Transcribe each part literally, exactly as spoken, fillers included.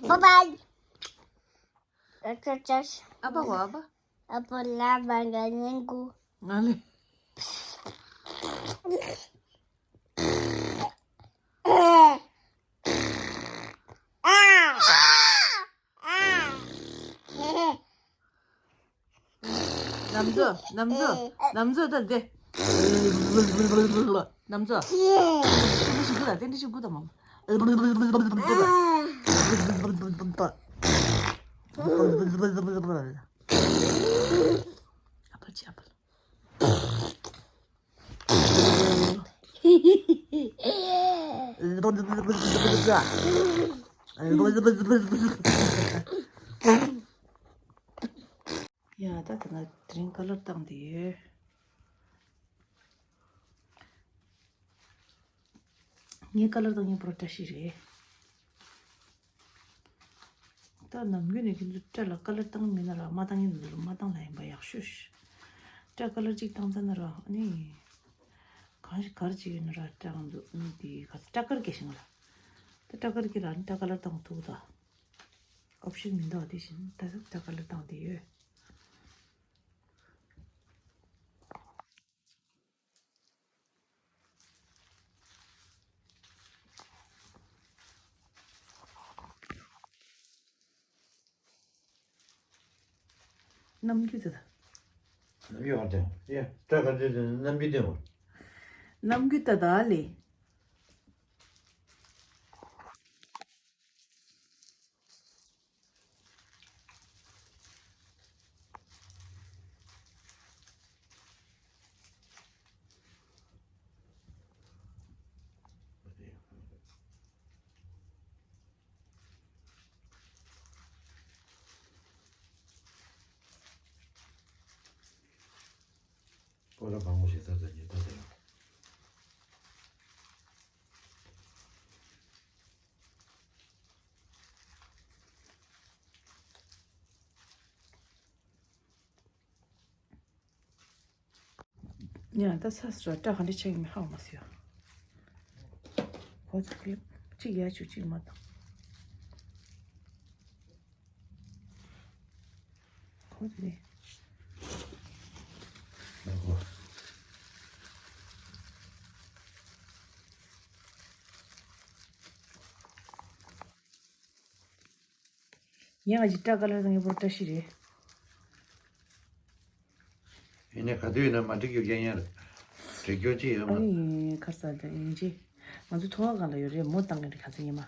Bye bye. ཨ་ཕ་གོ་ཨ་ཕ། ཨ་ཕ་ལ་བ་ག་ནན་གུ། ང་ལེ། ནམ་ཚོ། ནམ་ཚོ། ནམ་ཚོ་ད་དེ། ནམ་ཚོ། དེ་འདྲ་ཞིག་དགོས་ད། དེ་འདྲ་ཞིག་དགོས་ད་མ། ཨ་ཕ་ཅི་ཨ་ཕ། ཡ་ད་དེ་ན་དེ་རིང་ཀ་ལར་བཏང་དེ་ཡོད། ངའི་ཀ་ལར་བཏང་ཡིན་པོ་བཀྲ་ཤིས་རེད། ད་ནམ་རྒྱུན་ནས་ཁྱེད་ཚོ་སྐྲ་ལ་ཀ་ལར་བཏང་མིན་ན་ར་མ་བཏང་ཡིན་འདུག་མ་བཏང་ལ་ཡིན་པ་ཡག་ཤོས། སྐྲ་ཀ་ལར་གཅིག་བཏང་ཚར་ན་ར་ཨ་ནི། གང་ཞིག་གར་གཅིག་ཡོད་ན་ར་སྐྲ་གང་འདུག་ཨ་ནི་དེ་ག་ས་སྐྲ་དཀར་སྐྱེ་ཞིང་ལ། ད་སྐྲ་དཀར་སྐྱེ་ལ་ཨ་ནི་སྐྲ་ཀ་ལར་བཏང་ཐུག་ད། ཨོབ་ཤན་མི་འདུག་དེ་བཞིན་ད་སྐྲ་ཀ་ལར་བཏང་དེ་ཡོད། ནམ་རྒྱུན་ད་ད། ནམ་རྒྱུན་ཨ་དེ། ཡ། སྐྲ་ག་འདྲ་དེ་ནམ་རྒྱུན་དེ་མོ། ནམ་རྒྱུན་ད་ད་ལེ། སྤོ་ར་བང་བོ་ཞིག་ཚར་ཚར་ཉེ་ད་དེ་ཡང་། ཡང་ད་ས་སུ་སྐྲ་ག་འདྲ་ཆགས་ཡིན་མིན་ཧ་གོ་མ་སོང་། གོ་ཚུགས་ཀྱི་གཅིག་ཡར་བཅུག་གཅིག་མར་བཏང་། གོ་དེ་རེད། ཡང་ཨ་ཅེ་སྐྲ་ཀ་ལར་དང་ངེས་པར་བཀྲ་ཤིས་རེད། ཡིན་ནའི་ག་དུས་ཡིན་ན་མ་འགྲིག་རྒྱུ་རྐྱང་རྐྱང་རེད། འགྲིག་རྒྱུ་ཅི་ཡོད་མ། ཨ་ནི་ཁ་ས་དང་ཡིན་ཅི། ང་ཚོ་ཐོ་བ་སྒང་ལ་ཡོད་རེད། མོ་བཏང་གི་རེད། ག་ཚོད་ཉི་མ།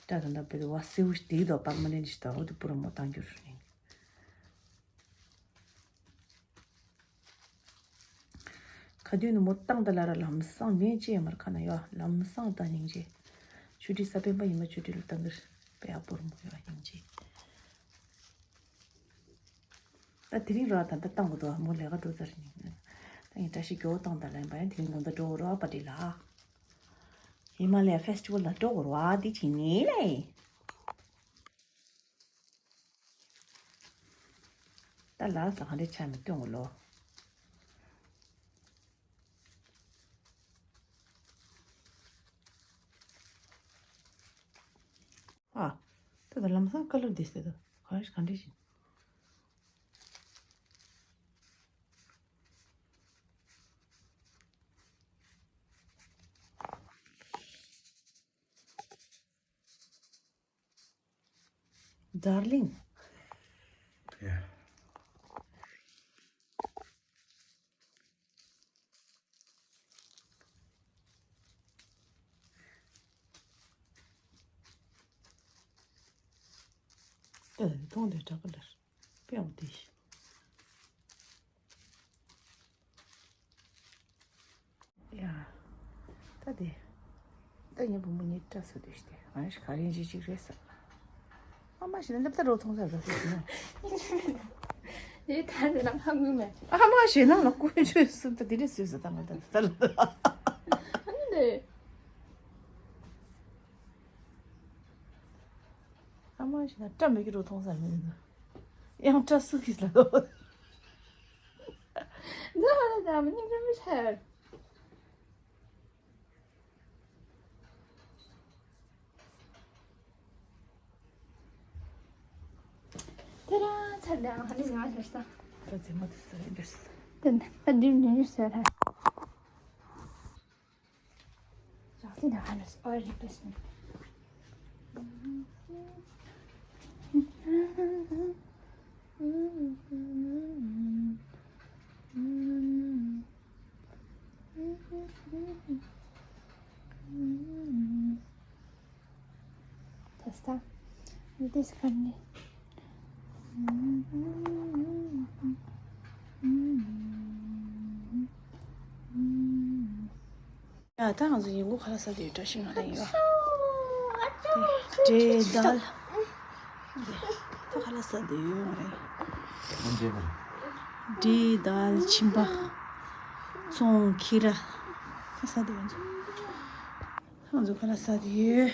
སྐྲ་དང་འདྲ་བོད་བ་སེའུ་ཞིག་དེའི་དོ་པགས་མ་ལེན་ཞིག་དང་འོ་དེ་པུ་ར་མོ་བཏང་རྒྱུ་རེད། ག་དུས་ནས་མོ་བཏང་ད་ལ་ར་ལམ་སང་ནས་ཅི་ཡང་མར་ཁ་ན་ཡོད། ལམ་སང་ད་སྙིང་རྗེ། ཆུ་ཊི་ས་པན་པ་ཡིན་མ་ཆུ་ཊི་ལ་བཏང་གི་རེད། པེ་ཨ་པོར་མོ་ཡོད་སྙིང་རྗེ། ད་དེ་རིང་ར་ད་ལྟ་བཏང་གི་འདུག་མོ་ལས་ཀ་འགྲོ་ཚར་ནས། ད་ཡིན་བཀྲ་ཤིས་སྐྱོ་བོ་བཏང་ད་ལ་ཡིན་པ་ཡང་དེ་རིང་དགོང་དག་འགྲོ་གི་རེད་པ་ཊི་ལ། ཧི་མ་ལ་ཡ་ཕེ་སི་ཊི་ཝལ་ལ་འགྲོ་གི་རེད་པ་དེ་བྱེད་ཉེ་ལེ། ད་ལ་ས་ག་འདྲ་ཆ་མི་སྟོན་གི་ལོ། ཨ། ད་ད་ལམ་སང་ཀ་ལར་དེ་ཟེར་ད་ག་རེ་ག་འདྲ་ཞིག Darling. Yeah. ཨེ། མཐོང་དེ་འདྲ་པ་ལར་པེའུ་དེ། ཡ། ད་དེ། ད་ངའི་བུ་མོ་གཉིས་སྐྲ་བཟོ་དུས་ཤི་དེ་ང་ཡང་ག་རེ་ཡིན་གཅིག་རེད་བསམ། ཨ་མ་ཞིག་ན་སླེབས་ད་རོ་ཐོང་ས་ར་སུ་ཞིག་ན། དེ་ད་དེ་རང་ཧ་གོ་མེད། ཨ་མ་ཞིག་ན་ལ་ཀུན་སྤྱོད་སུ་ད་དེ་འདྲ་སུས་ཟ་ད་ང་ད་ད་ལ། ཨ་ནི་དེ། ཨ་མ་ཞིག་ན་སྐྲ་མེད་ཀྱི་རོ་ཐོང་ས་མེད་ན། ཡང་སྐྲ་སུ་གིས་ལ། འདི་ཧ་ལས་ད་མི་ཉིན་རིམ་པས་ཆ་ཡོད། ཏེ་ར་ཚར་དང་ཧ་ནི་ང་ཤར་ས། ད་རྫི་མ་དེ་ཟེར་རེད་འདུག་ཟེར། ཏེ་ད་འདི་ནི་ནི་ཟེར་ཧ། རག་ཏེ་ད་ཧ་ནི་ཨོ་རི་པེ་སི་མེན། Testa. This one. ཡ་ད་ང་ཚོ་ཉིན་གུང་ཁ་ལག་ཟ་དུས་བཀྲ་ཤིས་ང་ལ་ཡོད། འབྲས་དང་། ད་ཁ་ལག་ཟ་དུས་ཡོད་རེད། འབྲས་དང་ཕྱིན་པ། ཚོང་ཁྱི་ར། ཁ་ལག་ཟ་དུས་ཡོད། ང་ཚོ་ཁ་ལག་ཟ་དུས་ཡོད།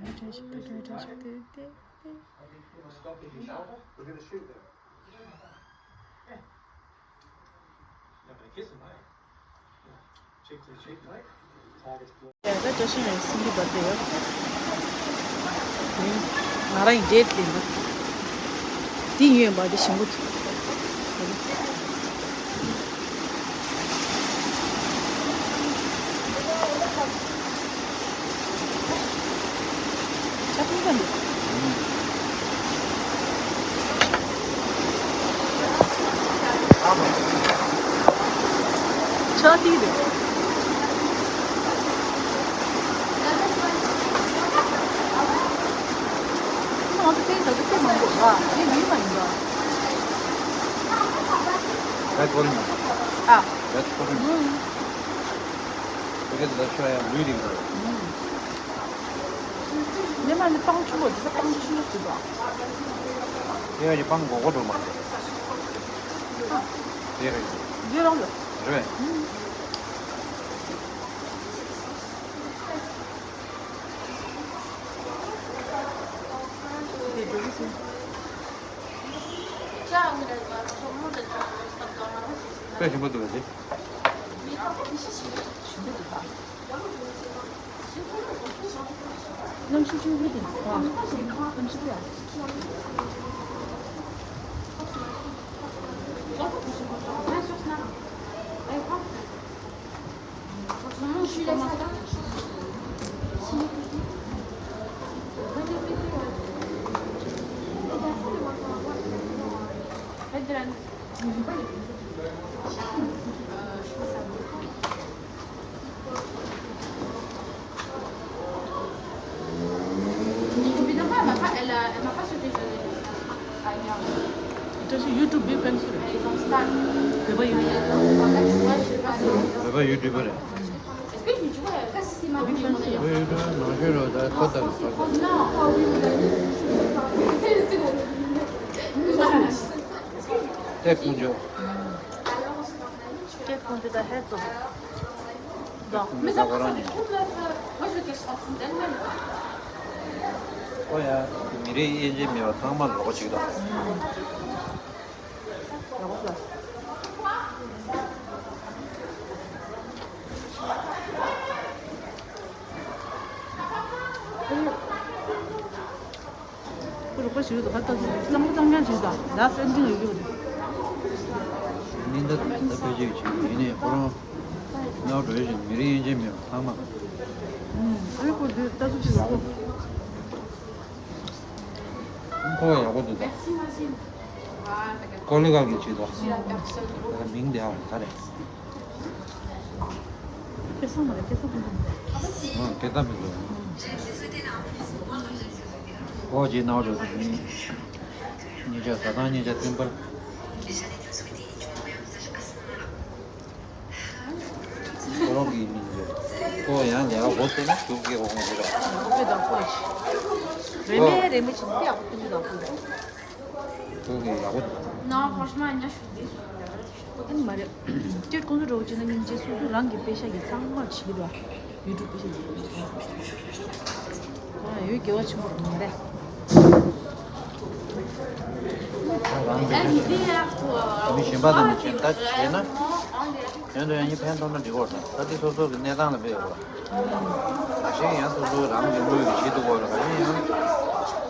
ཡ་ད་བཀྲ་ཤིས་ཡང་སིང་གི་བར་དེ་ཡོད། ང་རང་ཡི་འབྲས་དེ་འདུག་འདི་ཡོད་པ་དེ་ཞིམ་པོ་འདུག་ཆག་ཏིག་རེད། ང་ཚོ་དཔེ་ཟ་རྒྱུ་དཔེ་མང་པོ་རེད་པ། དེ་ཡིན་མ་ཡིན་པ། That's what I mean. ཨ། That's what I mean. Because that's why I'm reading. ཉི་མ་ནི་སྤང་ཆུ་བོ་དེ་ཚོ་སྤང་ཆུ་ཟེར་བ། དེ་ཡང་སྤང་གོག་གོག་འགྲོ་མ། དེ་རེད། འདི་རང་ལ། རེད། དེ་འགྲོ་གི་སོང་། དཔེ་ཞིམ་པོ་འདུག་གས། གནམ་གཤིས་ཆུ་བོ་དེ། ཨ། གནམ་གཤིས་དེ། ད་ཅི་ཡུ་ཊུབ་བི་ཕན་སུ་རེད། བོད་པ་ཡུ་ཊུབ། བོད་པ་ཡུ་ཊུབ་པ་རེད། བོད་ཡུ་ཊུབ་པ་ནང་ཆོས་རོ་ད་ཐོ་ད་རུ་ཐོ། ཏེ་ཀུན་ཇོ། ཏེ་ཀུན་ཇོ་ད་ཧེ་ཙོ། ད་ཁོ་རང་ཉིད། ཨོ་ཡ། མི་རིགས་དབྱེ་འབྱེད་མེད་པ་ཚང་མ་ལོག་ཅིག་དང་། ཁོ་རོགས་པ་ཞིག་རེད་འདུག་ཁ་ཏ་ཚོ་གཙང་པོ་གཙང་རྐྱང་ཞིག་དང་ལ་སེམས་ཅན་ཡོད་ཀྱི་རེད། ཉིན་ད་ད་ཕལ་ཆེར་ཞིག་ཡིན་ནའི་ཁོ་རང་ནའོ་འགྲོ་ཡ་ཞིག་མི་རིགས་དབྱེ་འབྱེད་མེད་པ་ཚང་མ། ཨ་ནི་ཁོ་དེ་ལྟ་ཚུལ་ཅིག་ལ་ཁོ། ཁོ་ཡག་པོ་འདུག་ད། ཀོ་ལི་གལ་གྱི་ཆེད་དུ། ད་མིང་དེ་ཨ་ག་རེ། སྐལ་བཟང་མ་རེད་སྐལ་བཟང་ཕུན་ཚོགས། ཨ་སྐལ་བཟང་ཕུན་ཚོགས། ཨོ་ཇེ་ནའོ་རེད་ད་མིང་། ཉེ་ཆར་ཟ་ཐང་ཉེ་ཆར་ཐིམ་པར། ཁོ་རང་གི་མིང་རེད། ཁོ་ཡང་ལས་ཀ་འགོ་བཙུགས་ན་ཐུག་གི་འོང་གི་རེད། ཨོ་ཁེ་ད་ཁོ་ཅི། རེ་མེ་རེ་མེ་ཅི་འདི་ཡག་པོ་ཐུག་གི་ད་ཁོ། ཁོ་གི་ཡག་པོ་འདུག Non, franchement, Anya, je suis déçue. ཨ་ནི་མ་རེད། སྤྱིར་ཁོང་ཚོ་འགྲོ་བ་བྱས་ན་སྙིང་རྗེ། སོ་སོ་རང་གི་པེ་ཤ་གི་ཚང་མ་བྱེད་ཀྱི་འདུག་ཡུ་ཊུབ་པེ་ཤ་གི། ཨ་ཡོད་དགེ་བ་ཆེན་པོ་རེད་མ་རེད། རང་གི་པེ་ཤ་མི་གཞན་པ་དང་མི་འཁྲིལ་ད་བྱས་ན། དོན་དུ་ཡང་ནི་ཕན་ཐོགས་ན་འགྲིག་གོ་ད་ད་འདི་སོ་སོ་གི་གནས་སྟངས་ལ་དཔེ་ཡོད་པ། ག་ཤེད་ཡང་སོ་སོ་རང་གི་དངུལ་གྱི་བྱེད་ཐུབ་གོ་ར་ག་ཤེད་ཡང་།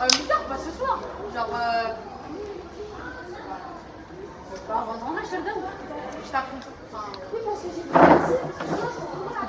Euh, mi-temps, bah, ce soir. Genre, euh, bah, avant de rentrer, je te le donne. Je t'apprends. Enfin, oui, parce que j'ai dit, ce soir, je te prends la